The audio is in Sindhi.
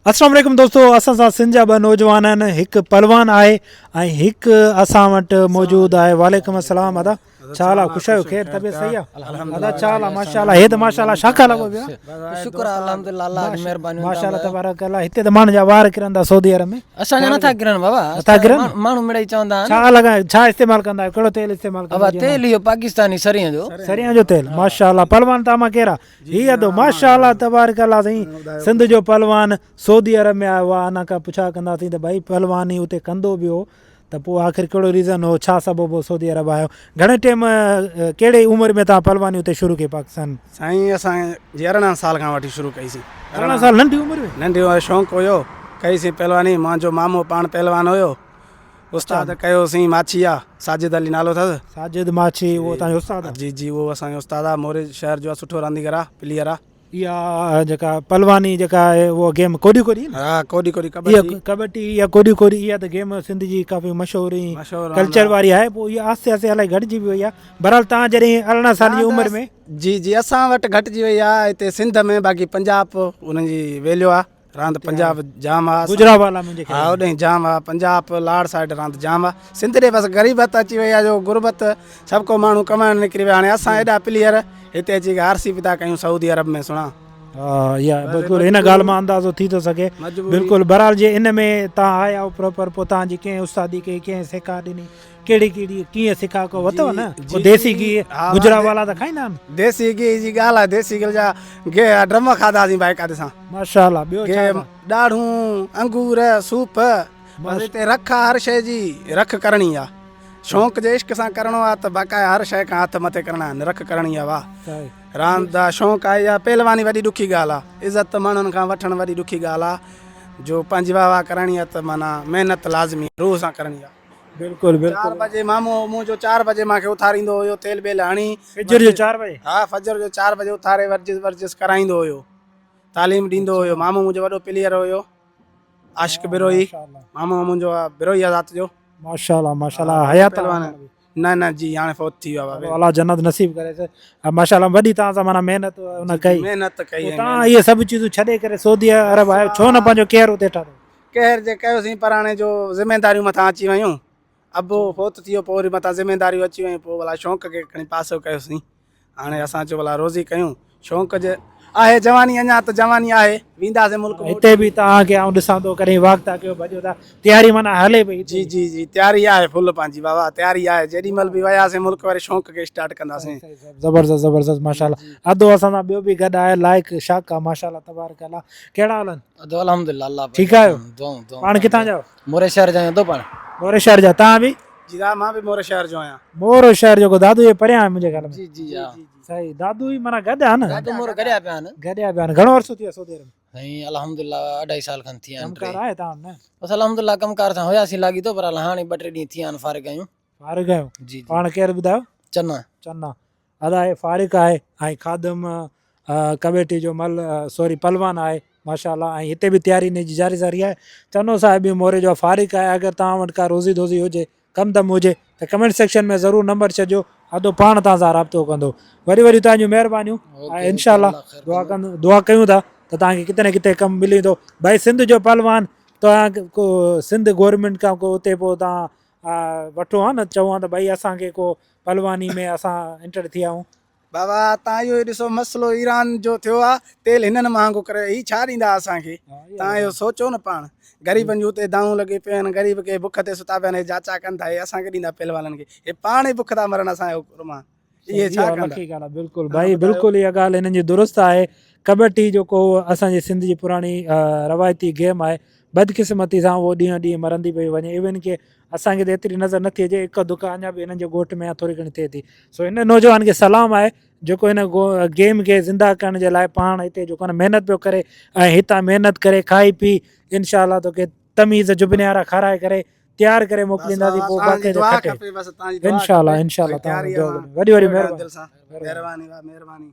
السلام عليڪم دوستو اسان سان سنڌ جا ٻه نوجوان آهن هڪ پهلوان آهي ۽ هڪ اسان وٽ موجود آهي وعليڪم السلام ادا ڇا حال آهي خوش آهيو خير طبيعت صحيح آهي ادا ڇا حال آهي ماشاءالله هي ته ماشاءالله شاکا لڳو پيو آهي شڪر آهي الحمدلله الله جي مهرباني ماشاءالله تبارڪ الله هتي ته ماڻهن جا وار ڪرن ٿا سعودي عرب ۾ اسان جا نٿا ڪرن بابا نٿا ڪرن ماڻهو مڙئي چوندا آهن ڇا لڳا ڇا استعمال ڪندا آهيو ڪهڙو تيل استعمال ڪندا آهيو بابا تيل اهو پاڪستاني سريان جو سريان جو تيل ماشاءالله پهلوان تان مان ڪير آهي هي ادو ماشاءالله تبارڪ الله سائين سنڌ جو پهلوان سعودي عرب ۾ آيو آ ان کان پڇا ڪنداسين ته ڀائي پهلواني اتي ڪندو به هو ته پوء آخر ڪهڙو ريزن هو ڇا سبب هو سعودي عرب آيو گهڻي ٽيم ڪهڙي عمر ۾ توهان پهلواني اتي شروع ڪئي پاڪستان سائين اسان جي 18 سال کان وٺي شروع ڪئي سين 18 سال ننڍي عمر ۾ ننڍي عمر شوق هيو ڪئي سين پهلواني منهنجو مامو پاڻ پهلوان هيو استاد ڪيوسين ماڇي آ ساجد علي نالو اٿس. ساجد ماڇي اهو توهان جو استاد آ. جي جي اهو اسان جو استاد آ موري شهر جو آ سٺو رانديگر آ پليئر آ. اها جيڪا پهلواني جيڪا آهي اها گيم ڪوڏي ڪوڏي نه. ها ڪوڏي ڪوڏي ڪٻڊي. اها ڪٻڊي يا ڪوڏي ڪوڏي اها ته گيم سنڌ جي ڪافي مشهور ۽ ڪلچر واري آهي پوء اها آهستي آهستي الائي گهٽجي به وئي آ بهرحال توهان جڏهن 18 سال جي عمر ۾. جي جي اسان وٽ گهٽجي وئي آ هتي سنڌ ۾ باقي پنجاب انهن جي ويليو آ. راند پنجاب جام آ گجرانوالا منهنجي خيال ها اوڏي جام آ پنجاب لاڙ سائيڊ راند جام آ سنڌ ڏي بس غريبت اچي وئي آ جو غربت سڀ ڪو ماڻهو ڪمائڻ نڪري ويا هاڻي اسان ايڏا پليئر هتي اچي آرسي پتا ڪيون سعودي عرب ۾ سڻا ها يا بلڪل ان ڳالهه مان اندازو ٿي ٿو سگهي بلڪل بهرحال جي ان ۾ تان آيا پراپر پوء تان جي ڪنهن استادي ڪئي ڪنهن سيکار ڏني ڪهڙي ڪهڙي ڪيئن سکا ڪو وتو نه ڪو ديسي گيهه گجرانوالا ته کائيندا آهن. ديسي گيهه جي ڳالهه آهي ديسي گيهه جا گيهه ڊرم کاڌاسين بائيڪاٽ سان. ماشاءالله ٻيو ڇا گيهه ڏاڙهون انگور صوف بس هتي رک آ هر شيء جي رک ڪرڻي آ شوق جي عشق سان ڪرڻو آ ته باقاعده هر شيء کان هٿ مٿي ڪرڻا آهن رک ڪرڻي آ واهه راند دا شوق آهي يا پهلواني وڏي ڏکي ڳالهه آ عزت ماڻهن کان وٺڻ وڏي ڏکي ڳالهه آ جو پنهنجي واهه واهه ڪرڻي آ ته معنيٰ محنت لازمي روح سان ڪرڻي آ. بلڪل بلڪل. چار بجي مامو منهنجو چار بجي مان کي اٿاريندو هيو تيل بيل هڻي فجر جو چار بجي ها فجر جو چار بجي اٿاري ورزش ورزش ڪرائيندو هيو تعليم ڏيندو هيو مامو منهنجو وڏو پليئر هيو عاشق بروهي مامو منهنجو بروهي ذات جو ماشاءالله ماشاءالله حيات نه نه جي هاڻي فوت ٿي ويو آهي الله جنت نصيب ڪريس ماشاءالله وڏي تان سان معنيٰ محنت ان ڪئي محنت ڪئي تان اهي سڀ چيزون ڇڏي ڪري سعودي عرب آيو ڇو نه پنهنجو ڪيئر اتي ٺاهيو قهر جي ڪيوسين پر هاڻي جو ذميداريون مٿان اچي ويون. ابو فوت ٿي ويو پوء وري مٿان ذميداريون اچي ويون پوء ڀلا شوق کي کڻي پاسو ڪيوسين. هاڻي اسان چيو ڀلا روزي ڪيون. شوق جي آهي جواني اڃا ته جواني آهي وينداسين ملڪ موٽي. هتي به توهان کي آئون ڏسان ٿو ڪڏهن واڪ ٿا ڪيو ڀڄو ٿا تياري معنيٰ هلي پئي جي جي جي تياري آهي فل پنهنجي بابا تياري آهي جيڏي مهل به وياسين ملڪ وري شوق کي اسٽارٽ ڪنداسين. زبردست زبردست ماشاءالله ادو اسان سان ٻيو به گڏ آهي لائق شاڪ آ ماشاءالله تبارڪ الله ڪهڙا حال آهن. ادو الحمدلله الله پاڪ ٺيڪ آهيو دعائون دعائون پاڻ ڪٿان جا آهيو؟ موري شهر جا آهيون ادو پاڻ. موري شهر جا توهان به؟ جي دا مان به موري شهر جو آهيان. مورو شهر جيڪو دادو جي پريان آهي منهنجي خيال ۾. جي جي ها. صحيح دادو ئي معنيٰ گڏ آهي نه. دادو مورو گڏيا پيا آهن. گڏيا پيا آهن گهڻو عرصو ٿي ويو سعودي عرب ۾؟ سائين الحمدلله اڍائي سال کن ٿي ويا آهن. ڪم ڪار آهي توهان وٽ نه؟ بس الحمدلله ڪم ڪار سان هياسين لاڳيتو پر هاڻي ٻه ٽي ڏينهن ٿي ويا آهن فارغ آهيون. فارغ آهيو جي جي. پاڻ ڪير ٻڌايو؟ چنا. چنا ادا هي فارغ آهي ۽ خادم ڪٻيٽي جو مل سوري پهلوان آهي ماشاءالله ۽ هتي به تياري انهي جي جاري ساري آهي چنو صاحب به موري جو فارغ آهي اگر توهان وٽ ڪا روزي دوزي هجي ڪم دم هجي ته ڪمينٽ سيڪشن ۾ ضرور نمبر ڇڏجو ادو پاڻ توهان سان رابطو ڪندو وري وري توهان جون مهربانيون ۽ انشاء الله دعا ڪند دعا ڪيون ٿا ته توهان کي ڪٿي نه ڪٿي ڪم ملي ويندو ڀائي سنڌ جو پهلوان توهان ڪو سنڌ گورنمينٽ کان ڪو اتي پوء توهان وٺو ها نه چئو ها ته ڀائي اسان کي ڪو پهلواني ۾ اسان انٽر ٿي آهيون. بابا تان اهو ئي ڏسو مسئلو ايران جو ٿيو آ تيل هنن مهانگو ڪري هي ڇا ڏيندا اسان کي تان اهو سوچو نه پاڻ غريبن جون اتي دانهون لڳي پيون آهن غريب ڪي بک تي ستا پيا آهن هي جاچا ڪن ٿا هي اسان کي ڏيندا پهلوانن کي هي پاڻ ئي بک ٿا مرن اسان جو قربان اهي ڇا ڪندا. بلڪل ڀائي بلڪل اها ڳالهه هنن جي درست آهي ڪٻڊي جيڪو اسان جي سنڌ جي پراڻي روايتي گيم آهي بدقسمتي سان اهو ڏينهون ڏينهن مرندي پئي وڃي ايون ڪي اسان کي ته ايتري نظر نٿي اچي هڪ دڪ اڃا به هنن جي ڳوٺ ۾ ٿوري گهڻي ٿئي ٿي سو هن نوجوان کي سلام آهي جيڪو هن گيم کي زنده ڪرڻ جي لاء پاڻ هتي جيڪو آهي محنت پيو ڪري ۽ هتان محنت ڪري کائي پي انشاء الله توکي تميز جبنيارا کارائي ڪري تيار ڪري موڪلينداسين پوء باقي جو کٽي انشاء الله انشاء الله وڏي وڏي مهرباني مهرباني مهرباني.